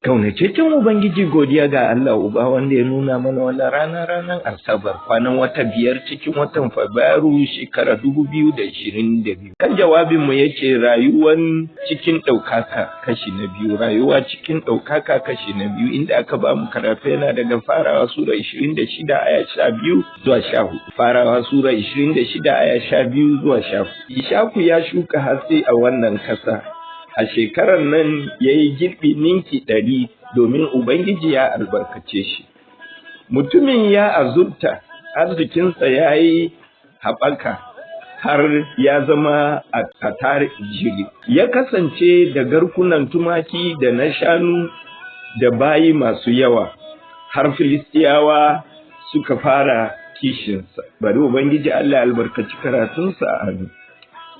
Kaunataccen Ubangiji, godiya ga Allah Uba wanda ya nuna mana wannan rana, ranar Asabar, kwanan wata 5 cikin watan Fabrairu, shekara 2022. Kan jawabinmu ya ce rayuwan cikin ɗaukaka kashi na biyu, rayuwa cikin ɗaukaka kashi na biyu, inda aka ba mu karatu yana daga Farawa Sura 26 aya 12 zuwa 14. Farawa Sura 26 aya 12 zuwa 14. Ishaku ya shuka hatsi a wannan kasa. A shekarar nan ya yi girbi ninki 100 domin Ubangiji ya albarkace shi. Mutumin ya azurta, arzikinsa ya yi haɓaka har ya zama attajiri. Ya kasance da garkunan tumaki da na shanu da bayi masu yawa, har Filistiyawa suka fara kishinsa. Bari Ubangiji Allah albarkaci karatunsa, amin.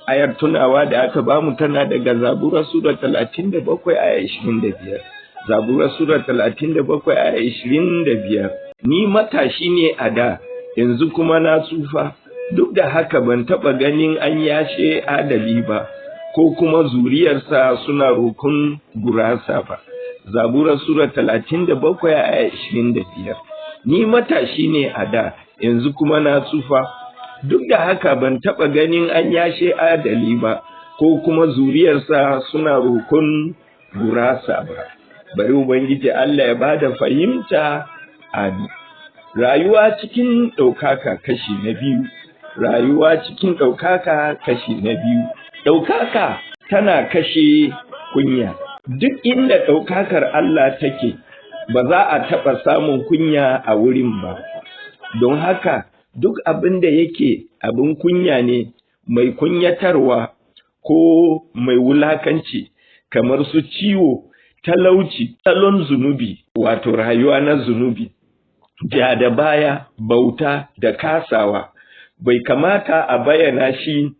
Ayar tunawa da aka bamu tana daga Zabura Sura 37 aya 25. Zabura Sura 37 aya 25. Ni matashi ne a da, yanzu kuma na tsufa, duk da haka ban taɓa ganin an yashe adali ba, ko kuma zuriyarsa suna roƙon gurasa ba. Zabura Sura 37 aya 25. Ni matashi ne a da, yanzu kuma na tsufa, duk da haka ban taɓa ganin an yashe adali ba, ko kuma zuriyarsa suna roƙon gurasa ba. Bari Ubangiji Allah ya bada fahimta, amin. Rayuwa cikin ɗaukaka kashi na biyu. Rayuwa cikin ɗaukaka kashi na biyu. Ɗaukaka tana kashe kunya. Duk inda ɗaukakar Allah take, ba za a taɓa samun kunya a wurin ba. Don haka duk abin da yake abin kunya ne, mai kunyatarwa ko mai wulakanci, kamar su ciwo, talauci, salon zunubi, wato rayuwa na zunubi, ja da baya, bauta da kasawa, bai kamata a bayyana shi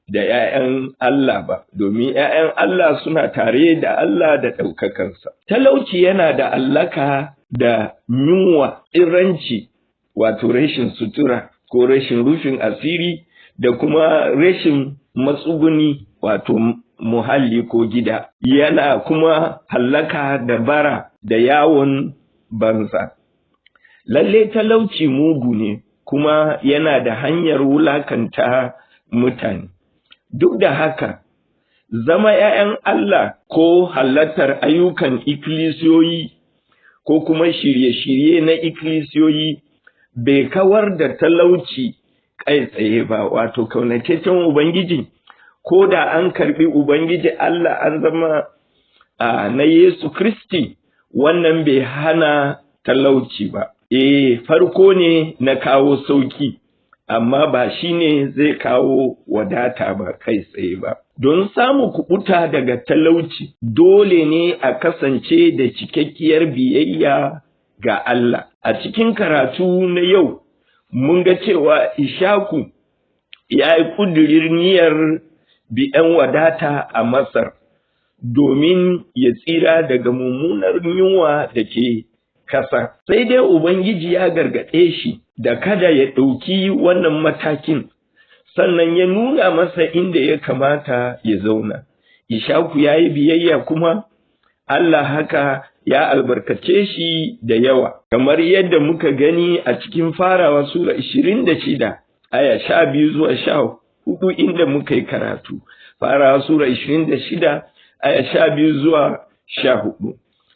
da ‘ya'yan Allah ba, domin ‘ya'yan Allah suna tare da Allah da ɗaukakansa. Talauci yana da alaka da yunwa, tsiranci, wato rashin sutura ko rashin rufin asiri, da kuma rashin matsuguni, wato muhalli ko gida. Yana kuma hallaka da bara da yawon banza. Lalle talauci mugu ne, kuma yana da hanyar wulakanta mutane. Duk da haka, zama ‘ya'yan Allah ko halartar ayyukan ikkilisiyoyi ko kuma shirye-shirye na ikkilisiyoyi bai kawar da talauci kai tsaye ba. Wato kaunataccen Ubangiji, ko da an karbi Ubangiji Allah, an zama na Yesu Kristi, wannan bai hana talauci ba. Eh, farko ne na kawo sauki, amma ba shi ne zai kawo wadata ba kai tsaye ba. Don samu kubuta daga talauci, dole ne a kasance da cikakkiyar biyayya ga Allah. A cikin karatu na yau, mun ga cewa Ishaku ya yi ƙudurin niyyar biɗan wadata a Masar domin ya tsira daga mummunar yunwa da ke kasa. Sai dai Ubangiji ya gargaɗe shi da kada ya ɗauki wannan matakin, sannan ya nuna masa inda ya kamata ya zauna. Ishaku ya yi biyayya, kuma Allah haka ya albarkace shi da yawa, kamar yadda muka gani a cikin Farawa Sura 26 aya 12 zuwa 14, inda muka yi karatu. Farawa Sura 26 aya 12 zuwa 14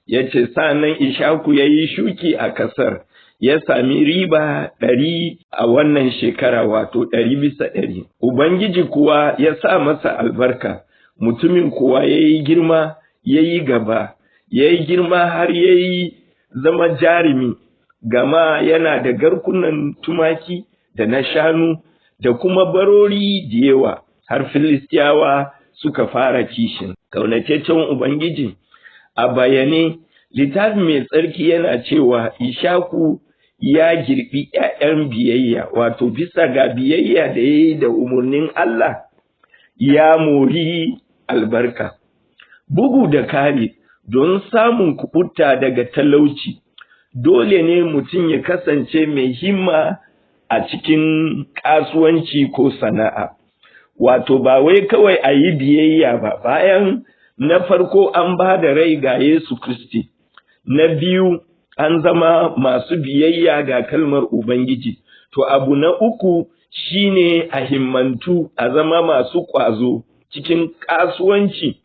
ya ce, sa'annan Ishaku ya yi shuki a kasar, ya sami riba 100 a wannan shekara, wato 100 bisa 100. Ubangiji kuwa ya sa masa albarka, mutumin kuwa ya yi girma, ya yi gaba, ya yi girma har ya yi zama jarumi, gama yana da garkunan tumaki da na shanu da kuma barori da yawa, har Filistiyawa suka fara kishin. Kaunataccen Ubangiji, a bayane Littafi Mai Tsarki yana cewa Ishaku ya girbi ‘ya'yan biyayya, wato bisa ga biyayya da ya yi da umarnin Allah, ya mori albarka. Bugu da kari, don samun kuɓuta daga talauci, dole ne mutum ya kasance mai himma a cikin kasuwanci ko sana'a. Wato ba wai kawai a yi biyayya ba, bayan na farko an ba da rai ga Yesu Kristi. Na biyu, an zama masu biyayya ga kalmar Ubangiji. To abu na uku shine a himmantu, a zama masu ƙwazo cikin kasuwanci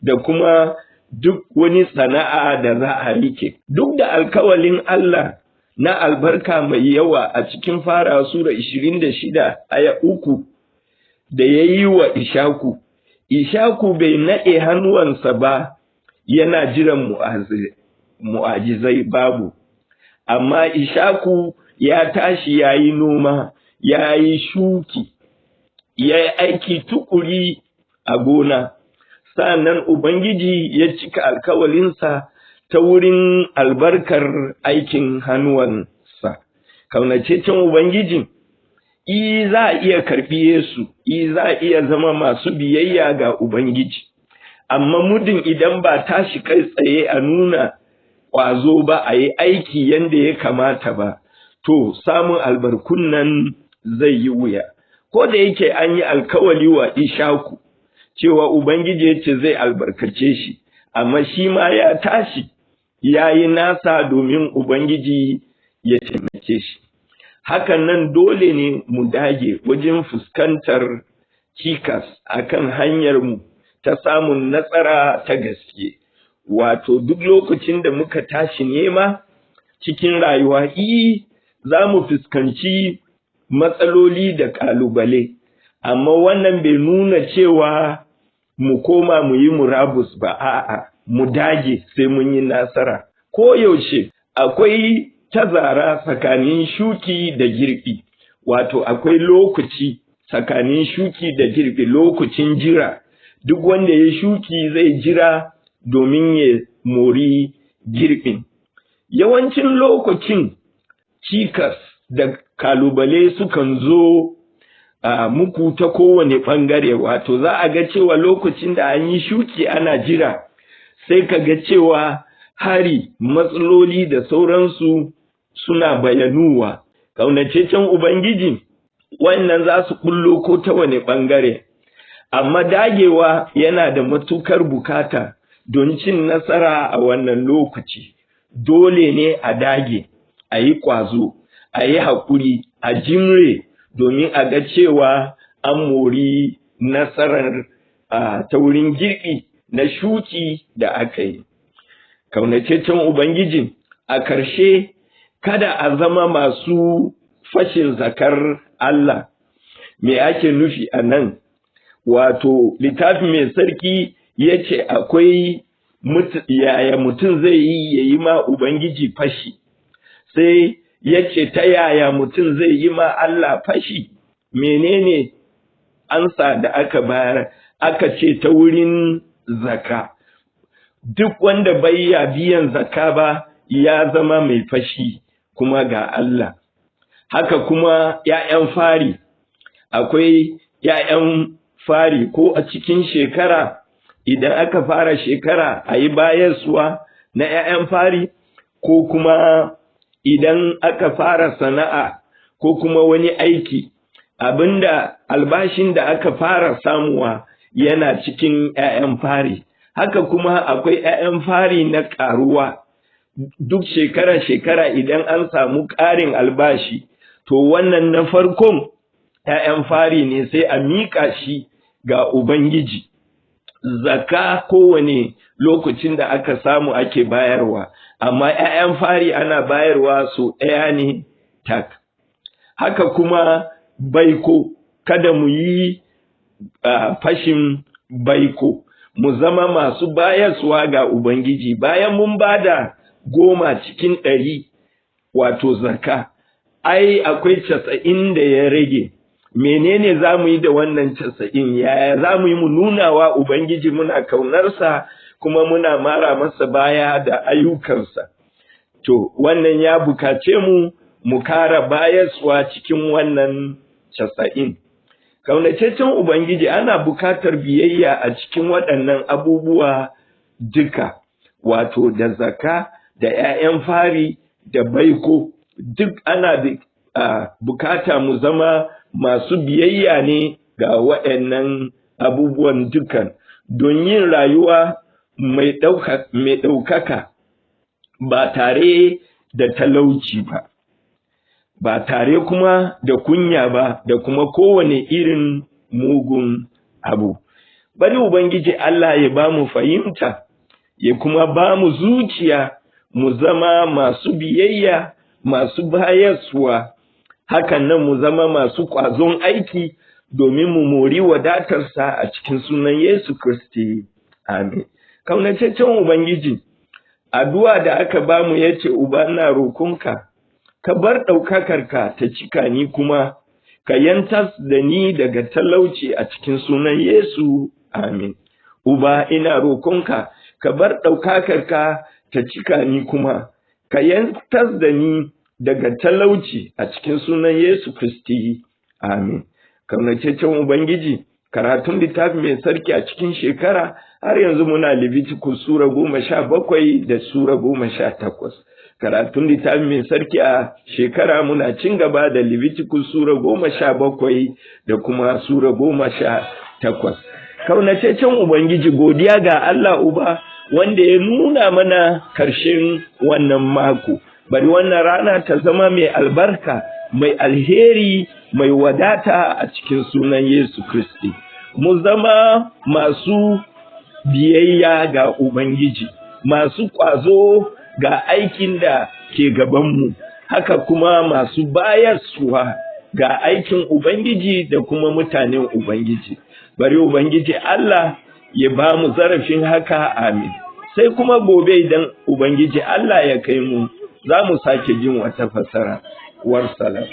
da kuma duk wani sana'a da za a rike. Duk da alkawalin Allah na albarka mai yawa a cikin Fara Sura 26 aya 3 da ya yi wa Ishaku, Ishaku bai naɗe hannuwansa ba yana jiran mu'ajizai babu, amma Ishaku ya tashi ya yi noma, ya yi shuki, ya yi aiki tukuri a gona. Sa'annan Ubangiji ya cika alkawalinsa ta wurin albarkar aikin hannuwansa. Kaunacecen Ubangiji, za a iya karɓi Yesu, za a iya zama masu biyayya ga Ubangiji, amma muddin idan ba tashi kai tsaye a nuna ƙwazo ba, a yi aiki yanda ya kamata ba, to samun albarkun nan zai yi wuya. Ko da yake an yi alkawali wa Ishaku cewa Ubangiji ya ce zai albarkace shi, amma shi ma ya tashi ya yi nasa domin Ubangiji ya taimake shi. Hakan nan dole ne mu dage wajen fuskantar cikas akan hanyarmu ta samun nasara ta gaske. Wato duk lokacin da muka tashi nema cikin rayuwa, za mu fuskanci matsaloli da ƙalubale, amma wannan bai nuna cewa mu koma mu yi murabus ba, a'a, mu dage sai mun yi nasara. Ko yaushe akwai tazara tsakanin shuki da girbi, wato akwai lokaci tsakanin shuki da girbi, lokacin jira. Duk wanda ya shuki zai jira domin ya mori girbin. Yawancin lokacin cikas da kalubale sukan zo muku ta kowane ɓangare, wato za a ga cewa lokacin da an yi shuki ana jira, sai ka ga cewa hari, matsaloli da sauransu suna bayanuwa. Ƙaunacecen Ubangiji, wannan za su ɓullo ko ta wane ɓangare, amma dagewa yana da matukar bukata don cin nasara a wannan lokaci. Dole ne a dage, a yi ƙwazo, a yi haƙuri, a jimre domin a ga cewa an mori nasarar ta wurin girbi na shuki da aka yi. Kaunacecen Ubangiji, a ƙarshe, kada a zama masu fashin zakar Allah. Me ake nufi a nan? Wato littafi mai sarki ya ce akwai yaya mutum zai yi ya yi ma Ubangiji fashi, sai ya ce ta yaya mutum zai yi ma Allah fashi? Menene ansa da aka bayar? Aka ce ta wurin zaka. Duk wanda bai ya biyan zaka ba ya zama mai fashi kuma ga Allah. Haka kuma ‘ya'yan fari, akwai ‘ya'yan fari ko a cikin shekara, idan aka fara shekara a yi bayarwa na ‘ya'yan fari, ko kuma idan aka fara sana'a ko kuma wani aiki, abinda albashin da aka fara samuwa yana cikin ‘ya'yan fari. Haka kuma akwai ‘ya'yan fari na ƙaruwa duk shekara-shekara, idan an samu ƙarin albashi, to wannan na farkon ‘ya'yan fari ne, sai a miƙa shi ga Ubangiji. Zakka kowane lokacin da aka samu ake bayarwa, amma ‘ya'yan fari ana bayarwa sau ɗaya ne tak. Haka kuma baiko, kada mu yi fashin baiko, mu zama masu bayaswa ga Ubangiji. Bayan mun bada 10 cikin 100, wato zakka, ai akwai 90 da ya rage. Menene za mu yi da wannan 90? Yaya za mu yi mu nuna wa Ubangiji muna kaunarsa kuma muna mara masa baya da ayyukansa? To wannan ya bukace mu mu kara bayaswa cikin wannan 90. Kaunataccen Ubangiji, ana bukatar biyayya a cikin waɗannan abubuwa duka, wato da zakka da ‘ya'yan fari da baiko, duk ana bukata mu zama masu biyayya ne ga waɗannan abubuwan dukan don yin rayuwa mai ɗaukaka. ba tare da talauci ba, ba tare kuma da kunya ba, da kuma kowane irin mugun abu. Bari Ubangiji Allah ya ba mu fahimta, ya kuma ba mu zuciya mu zama masu biyayya, masu bayaswa, hakan nan mu zama masu ƙwazon aiki domin mu mori wadatarsa a cikin sunan Yesu Kristi. Amin. Kaunataccen Ubangiji, addu'a da aka ba mu ya ce, Uba, ina roƙonka, ka bar ɗaukakarka ta cika ni kuma ka yantas da ni daga talauci a cikin sunan Yesu. Amin. Uba, ina roƙonka, ka bar ɗaukakarka ta cika ni kuma ka yantas da ni daga talauci a cikin sunan Yesu Kristi. Amin. Kaunataccen Ubangiji, karatun littafi mai sarki a cikin shekara har yanzu muna Leviticus Sura 17 da Sura 18. Karatun littafi mai sarki a shekara muna cin gaba da Leviticus Sura 17 da kuma Sura 18. Kaunataccen Ubangiji, godiya ga Allah Uba wanda ya nuna mana karshen wannan mako. Bari wannan rana ta zama mai albarka, mai alheri, mai wadata a cikin sunan Yesu Kristi. Mu zama masu biyayya ga Ubangiji, masu ƙwazo ga aikin da ke gabanmu, haka kuma masu bayarsuwa ga aikin Ubangiji da kuma mutanen Ubangiji. Bari Ubangiji Allah ya ba mu zarafin haka, amin. Sai kuma gobe idan Ubangiji Allah ya kai mu, za mu sake jin wata fasara. Wassalam.